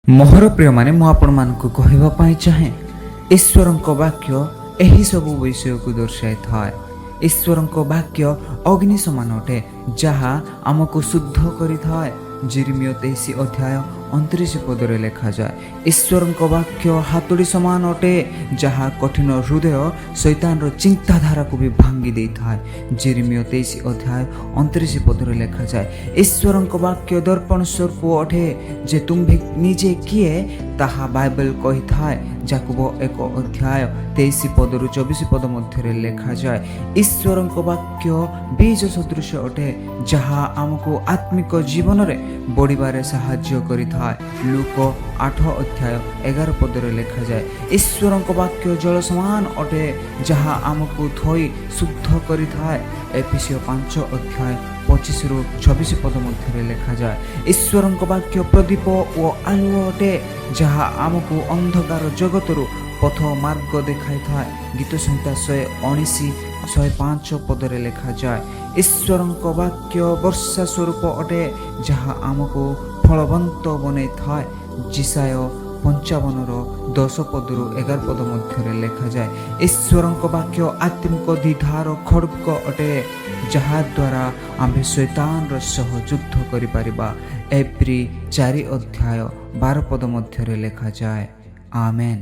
ମୋହର ପ୍ରିୟମାନେ, ମୁଁ ଆପଣମାନଙ୍କୁ କହିବା ପାଇଁ ଚାହେଁ, ଈଶ୍ୱରଙ୍କ ବାକ୍ୟ ଏହିସବୁ ବିଷୟକୁ ଦର୍ଶାଇଥାଏ। ଈଶ୍ୱରଙ୍କ ବାକ୍ୟ ଅଗ୍ନି ସମାନ ଅଟେ, ଯାହା ଆମକୁ ଶୁଦ୍ଧ କରିଥାଏ। ଜିରିମିୟ 23 ଅଧ୍ୟାୟ 29 ପଦରେ ଲେଖାଯାଏ, ଈଶ୍ୱରଙ୍କ ବାକ୍ୟ ହାତୁଡ଼ି ସମାନ ଅଟେ, ଯାହା କଠିନ ହୃଦୟ ଶୈତାନର ଚିନ୍ତାଧାରାକୁ ବି ଭାଙ୍ଗି ଦେଇଥାଏ। ଜିରିମିୟ 23 ଅଧ୍ୟାୟ 29 ପଦରେ ଲେଖାଯାଏ, ଈଶ୍ୱରଙ୍କ ବାକ୍ୟ ଦର୍ପଣ ସ୍ୱରୂପ ଅଟେ ଯେ ତୁମ୍ଭେ ନିଜେ କିଏ ତାହା ବାଇବେଲ କହିଥାଏ। ଯାକୁବ 1 ଅଧ୍ୟାୟ 23 ପଦରୁ 24 ପଦ ମଧ୍ୟରେ ଲେଖାଯାଏ, ଈଶ୍ୱରଙ୍କ ବାକ୍ୟ ବୀଜ ସଦୃଶ ଅଟେ, ଯାହା ଆମକୁ ଆତ୍ମିକ ଜୀବନରେ ବଢ଼ିବାରେ ସାହାଯ୍ୟ କରିଥାଏ। ଲୂକ 8 ଅଧ୍ୟାୟ 11 ପଦରେ ଲେଖାଯାଏ, ଈଶ୍ୱରଙ୍କ ବାକ୍ୟ ଜଳ ସମାନ ଅଟେ, ଯାହା ଆମକୁ ଧୋଇ ଶୁଦ୍ଧ କରିଥାଏ। ଏଫିସୀୟ 5 ଅଧ୍ୟାୟ 25ରୁ 26 ପଦ ମଧ୍ୟରେ ଲେଖାଯାଏ, ଈଶ୍ୱରଙ୍କ ବାକ୍ୟ ପ୍ରଦୀପ ଓ ଆଲୁଅ ଅଟେ, ଯାହା ଆମକୁ ଅନ୍ଧକାର ଜଗତରୁ ପଥ ମାର୍ଗ ଦେଖାଇଥାଏ। ଗୀତ ସଂହିତା 119 105 ପଦରେ ଲେଖାଯାଏ, ଈଶ୍ୱରଙ୍କ ବାକ୍ୟ ବର୍ଷା ସ୍ୱରୂପ ଅଟେ, ଯାହା ଆମକୁ ଫଳବନ୍ତ ବନେଇଥାଏ। ଯିଶାଇୟ 55ର 10 ପଦରୁ 11 ପଦ ମଧ୍ୟରେ ଲେଖାଯାଏ, ଈଶ୍ୱରଙ୍କ ବାକ୍ୟ ଆତ୍ମିକ ଦ୍ୱିଧାର ଖଡ଼ଗ ଅଟେ, ଯାହାଦ୍ୱାରା ଆମ୍ଭେ ଶୈତାନର ସହ ଯୁଦ୍ଧ କରିପାରିବା। ଏବ୍ରୀ 4 ଅଧ୍ୟାୟ 12 ପଦ ମଧ୍ୟରେ ଲେଖାଯାଏ। ଆମେନ୍।